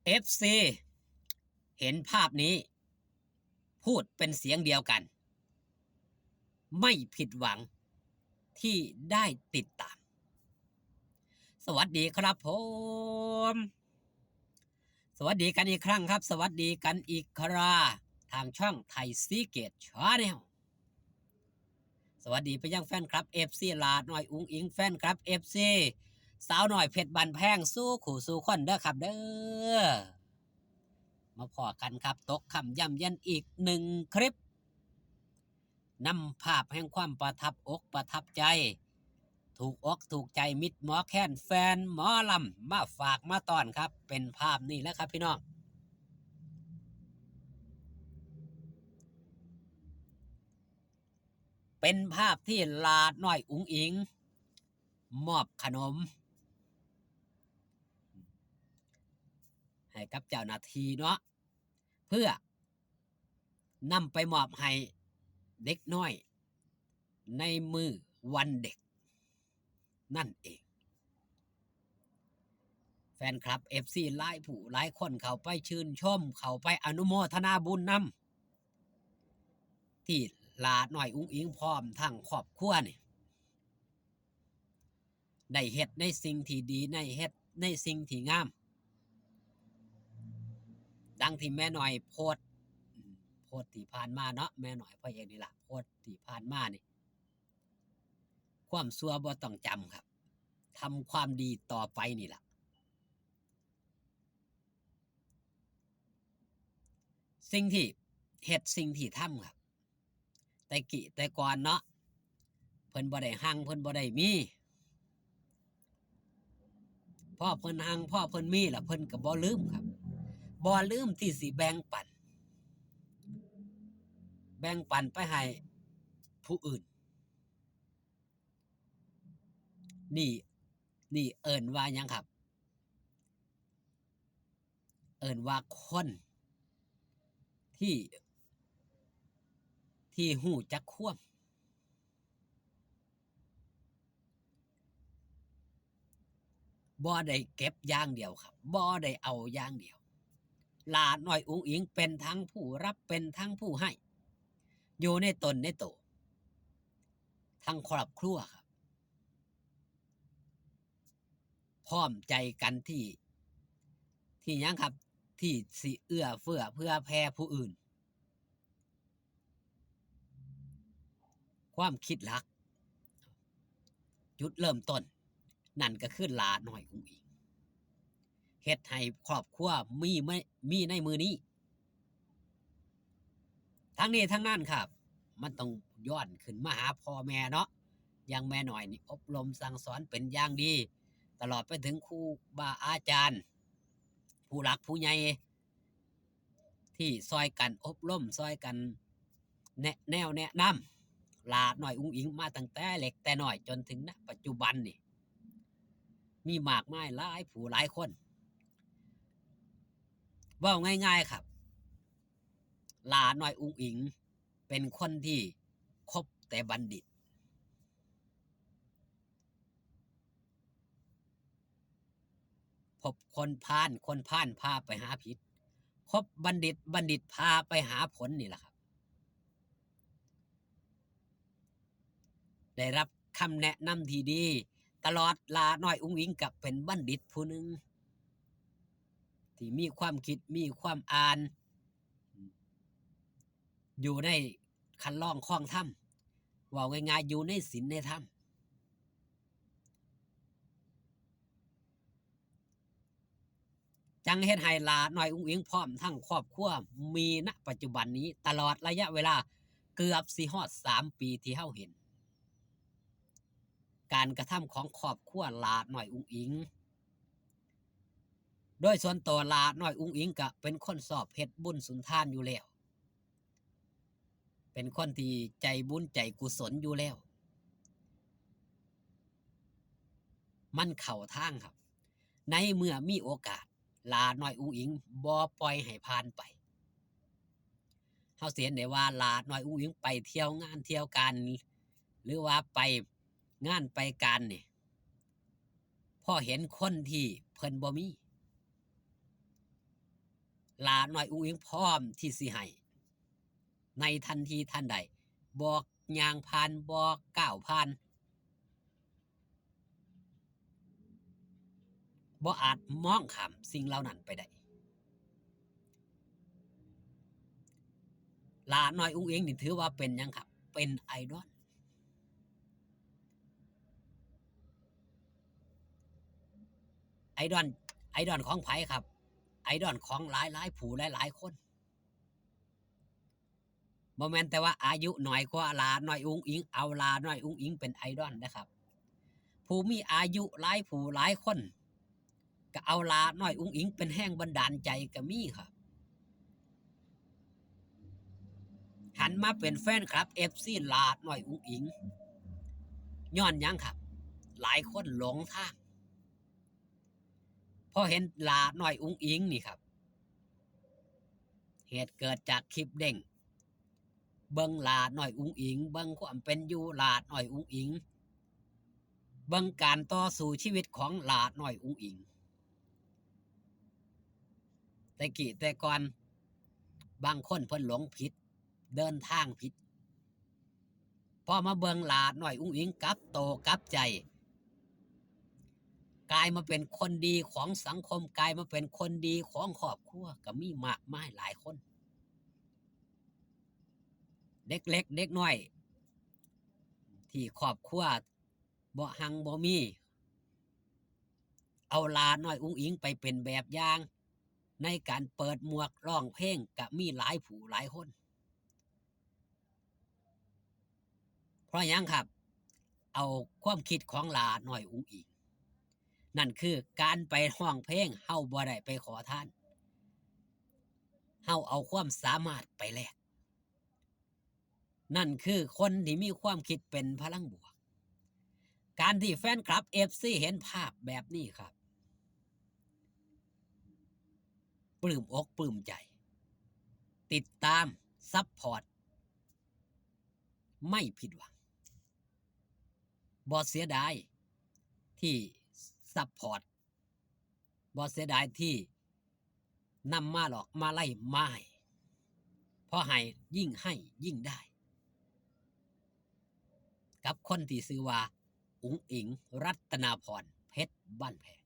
ເອັຟຊີ ເຫັນພາບນີ້ ພູດເປັນສຽງດຽວກັນ ໄມ່ຜິດຫວັງທີ່ໄດ້ຕິດຕາມ. ສະຫວັດດີຄັບຜົມ ສະຫວັດດີກັນອີກຄັ້ງຄັບ ສະຫວັດດີກັນອີກຄຣາ ທາງຊ່ອງໄທຊີເກດແຊນແນວ. ສະຫວັດດີໄປຍັງແຟນຄລັບເອັຟຊີຫຼ້ານ້ອຍອຸງອິງ ແຟນຄລັບເອັຟຊີສາວນ້ອຍເພັດບ້ານແພງ ສູ່ຄູ່ສູ່ຄົນເດີຄັບເດີ. ມາພໍ້ກັນຄັບ ຕົກຄ່ຳຢ່ຳເຢັນອີກໜຶ່ງຄລິບ ນຳພາບແຫ່ງຄວາມປະທັບອົກປະທັບໃຈ ຖືກອົກຖືກໃຈມິດໝໍແຄນ ແຟນໝໍລຳ ມາຝາກມາຕ້ອນຄັບ ເປັນພາບນີ້ແຫຼະຄັບພີ່ນ້ອງ. ເປັນພາບທີ່ຫຼ້ານ້ອຍອຸງອິງ ມອບຂະໜົມໃຫ້ກັບເຈົ້າໜ້າທີ່ເນາະ ເພື່ອນຳໄປມອບໃຫ້ເດັກນ້ອຍໃນມື້ວັນເດັກນັ້ນເອງ. ແຟນຄລັບເອັຟຊີຫຼາຍຜູ້ຫຼາຍຄົນເຂົ້າໄປຊື່ນຊົມ ເຂົ້າໄປອະນຸໂມທະນາບຸນນຳ ທີ່ຫຼ້ານ້ອຍອຸງອິງພ້ອມທັງຄອບຄົວນີ້ ໄດ້ເຮັດໃນສິ່ງທີ່ດີ ໄດ້ເຮັດໃນສິ່ງທີ່ງາມ ດັ່ງທີ່ແມ່ນ້ອຍໂພສ ໂພສທີ່ຜ່ານມາເນາະ ແມ່ນ້ອຍພະເອກນີ້ລະ ໂພສທີ່ຜ່ານມານີ້ ຄວາມຊົ່ວບໍ່ຕ້ອງຈຳຄັບ ທຳຄວາມດີຕໍ່ໄປນີ້ລະ. ສິ່ງທີ່ເຮັດ ສິ່ງທີ່ທຳຄັບ ແຕ່ກີ້ແຕ່ກ່ອນເນາະ ເພິ່ນບໍ່ໄດ້ຮັ່ງ ເພິ່ນບໍ່ໄດ້ມີ ພໍເພິ່ນຮັ່ງ ພໍເພິ່ນມີລະ ເພິ່ນກໍບໍ່ລືມຄັບ ບໍ່ລືມທີ່ຊິແບ່ງປັນ ແບ່ງປັນໄປໃຫ້ຜູ້ອື່ນ. ນີ້ ນີ້ເອີ້ນວ່າຫຍັງຄັບ? ເອີ້ນວ່າຄົນທີ່ ທີ່ຮູ້ຈັກຄວາມ ບໍ່ໄດ້ເກັບຢ່າງດຽວຄັບ ບໍ່ໄດ້ເອົາຢ່າງດຽວ. ຫຼ້ານ້ອຍອຸງອິງເປັນທັງຜູ້ຮັບ ເປັນທັງຜູ້ໃຫ້ ຢູ່ໃນຕົນໃນໂຕ ທັງຄອບຄົວຄັບ ພ້ອມໃຈກັນທີ່ ທີ່ຫຍັງຄັບ? ທີ່ຊິເອື້ອເຟື້ອເຜື່ອແຜ່ຜູ້ອື່ນ. ຄວາມຄິດຫຼັກ ຈຸດເລີ່ມຕົ້ນ ນັ້ນກໍຄືຫຼ້ານ້ອຍອຸງອິງ ເຮັດໃຫ້ຄອບຄົວມີ ມີໃນມື້ນີ້. ທັງນີ້ທັງນັ້ນຄັບ ມັນຕ້ອງຍ້ອນຂຶ້ນມາຫາພໍ່ແມ່ເນາະ. ຢ່າງແມ່ນ້ອຍນີ້ອົບຮົມສັ່ງສອນເປັນຢ່າງດີ ຕະຫຼອດໄປເຖິງຄູບາອາຈານ ຜູ້ຫຼັກຜູ້ໃຫຍ່ ທີ່ຊ່ອຍກັນອົບຮົມ ຊ່ອຍກັນແນະແນວແນະນຳຫຼ້ານ້ອຍອຸງອິງມາຕັ້ງແຕ່ເລັກແຕ່ນ້ອຍ ຈົນເຖິງ ນະ ປັດຈຸບັນນີ້ ມີມາກມາຍຫຼາຍຜູ້ຫຼາຍຄົນ. ເວົ້າງ່າຍໆຄັບ ຫຼ້ານ້ອຍອຸງອິງເປັນຄົນທີ່ຄົບແຕ່ບັນດິດ. ພົບຄົນພານ ຄົນພານພາໄປຫາຜິດ, ຄົບບັນດິດ ບັນດິດພາໄປຫາຜົນນີ້ລະຄັບ. ໄດ້ຮັບຄຳແນະນຳທີ່ດີຕະຫຼອດ. ຫຼ້ານ້ອຍອຸງອິງກໍເປັນບັນດິດຜູ້ໜຶ່ງທີ່ມີຄວາມຄິດ ມີຄວາມອ່ານ ຢູ່ໃນຄັນລອງຄອງທຳ, ເວົ້າງ່າຍໆ ຢູ່ໃນສິນໃນທຳ. ຈັ່ງເຮັດໃຫ້ຫຼ້ານ້ອຍອຸງອິງພ້ອມທັງຄອບຄົວມີ ນະ ປັດຈຸບັນນີ້ ຕະຫຼອດໄລຍະເວລາເກືອບຊິຮອດສາມປີທີ່ເຮົາເຫັນ ການກະທຳຂອງຄອບຄົວຫຼ້ານ້ອຍອຸງອິງ. ໂດຍສ່ວນຕົວຫຼ້ານ້ອຍອຸງອິງກະເປັນຄົນຊອບເຮັດບຸນສຸນທານຢູ່ແລ້ວ. ເປັນຄົນທີ່ໃຈບຸນໃຈກຸສົນຢູ່ແລ້ວ ມັນເຂົ້າທາງຄັບ. ໃນເມື່ອມີໂອກາດ ຫຼ້ານ້ອຍອຸງອິງບໍ່ປ່ອຍໃຫ້ຜ່ານໄປ. ເຮົາຊິເຫັນໄດ້ວ່າ ຫຼ້ານ້ອຍອຸງອິງໄປທ່ຽວງານທ່ຽວການ ຫຼືວ່າໄປງານໄປການນີ້ ພໍເຫັນຄົນທີ່ເພິ່ນບໍ່ມີ ຫຼ້ານ້ອຍອຸ້ງອິງພ້ອມທີ່ຊິໃຫ້ໃນທັນທີທັນໃດ, ບໍ່ຍ່າງຜ່ານ, ບໍ່ກ້າວຜ່ານ, ບໍ່ອາດມອງຂ້າມສິ່ງເຫຼົ່ານັ້ນໄປໄດ້. ຫຼ້ານ້ອຍອຸ້ງອິງນີ້ຖືວ່າເປັນຫຍັງຄັບ? ເປັນໄອດອນ. ໄອດອນ, ໄອດອນຂອງໃຜຄັບ? ໄອດອນຂອງຫຼາຍໆຜູ້ຫຼາຍໆຄົນ. ບໍ່ແມ່ນແຕ່ວ່າອາຍຸໜ້ອຍກວ່າຫຼ້ານ້ອຍອຸ້ງອິງ ເອົາຫຼ້ານ້ອຍອຸ້ງອິງເປັນໄອດອນນະຄັບ. ຜູ້ມີອາຍຸຫຼາຍຜູ້ຫຼາຍຄົນ ກໍເອົາຫຼ້ານ້ອຍອຸ້ງອິງເປັນແຮງບັນດານໃຈກໍມີຄັບ. ຫັນມາເປັນແຟນຄລັບເອັຟຊີຫຼ້ານ້ອຍອຸ້ງອິງ ຍ້ອນຫຍັງຄັບ? ຫຼາຍຄົນຫຼົງທາງ ພໍເຫັນຫຼ້ານ້ອຍອຸ້ງອິງນີ້ຄັບ. ເຫດເກີດຈາກຄລິບເດ້ງ ເບິ່ງຫຼ້ານ້ອຍອຸ້ງອິງ, ເບິ່ງຄວາມເປັນຢູ່ຫຼ້ານ້ອຍອຸ້ງອິງ, ເບິ່ງການຕໍ່ສູ້ຊີວິດຂອງຫຼ້ານ້ອຍອຸ້ງອິງ. ແຕ່ກີ້ແຕ່ກ່ອນ ບາງຄົນເພິ່ນຫຼົງຜິດ, ເດີນທາງຜິດ. ພໍມາເບິ່ງຫຼ້ານ້ອຍອຸ້ງອິງກັບໂຕກັບໃຈ, ກາຍມາເປັນຄົນດີຂອງສັງຄົມ, ກາຍມາເປັນຄົນດີຂອງຄອບຄົວ ກໍມີມາກມາຍຫຼາຍຄົນ. ເດັກເລັກເດັກນ້ອຍທີ່ຄອບຄົວບໍ່ຮັ່ງບໍ່ມີ ເອົາຫຼ້ານ້ອຍອຸ້ງອິງໄປເປັນແບບຢ່າງໃນການເປີດໝວກຮ້ອງເພງ ກະມີຫຼາຍຜູ້ຫຼາຍຄົນ. ເພາະຫຍັງຄັບ? ເອົາຄວາມຄິດຂອງຫຼ້ານ້ອຍອຸ້ງອິງ, ນັ້ນຄືການໄປຮ້ອງເພງ ເຮົາບໍ່ໄດ້ໄປຂໍທານ, ເຮົາເອົາຄວາມສາມາດໄປແລກ. ນັ້ນຄືຄົນທີ່ມີຄວາມຄິດເປັນພະລັງບວກ. ການທີ່ແຟນຄລັບເອັຟຊີເຫັນພາບແບບນີ້ຄັບ ປຶ້ມອົກປຶ້ມໃຈ, ຕິດຕາມ ຊັບພອດ ໄມ່ຜິດຫວັງ. ບໍ່ເສຍດາຍທີ່ຊັບພອດ, ບໍ່ເສຍດາຍທີ່ ນຳມາຫຼອກມາໄລ່ມາໃຫ້, ເພາະໃຫ້ ຍິ່ງໃຫ້ຍິ່ງໄດ້ ກັບຄົນທີ່ຊື່ວ່າ ອຸ້ງອິງ ລັດຕະນາພອນ ເພັດບ້ານແພງ.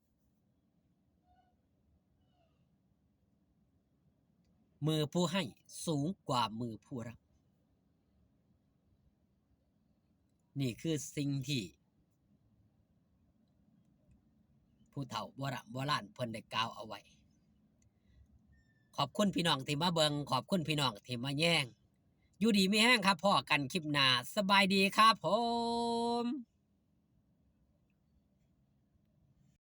ມືຜູ້ໃຫ້ສູງກວ່າມືຜູ້ຮັບ. ນີ້ຄືສິ່ງທີ່ຜູ້ເຖົ້າໂບລະໂບລານເພິ່ນໄດ້ກ່າວເອົາໄວ້. ຂອບຄຸນພີ່ນ້ອງທີ່ມາເບິ່ງ, ຂອບຄຸນພີ່ນ້ອງທີ່ມາແຍງ. ຢູ່ດີມີແຮງຄັບ, ພໍ້ກັນຄລິບໜ້າ. ສະບາຍດີຄັບຜົມ.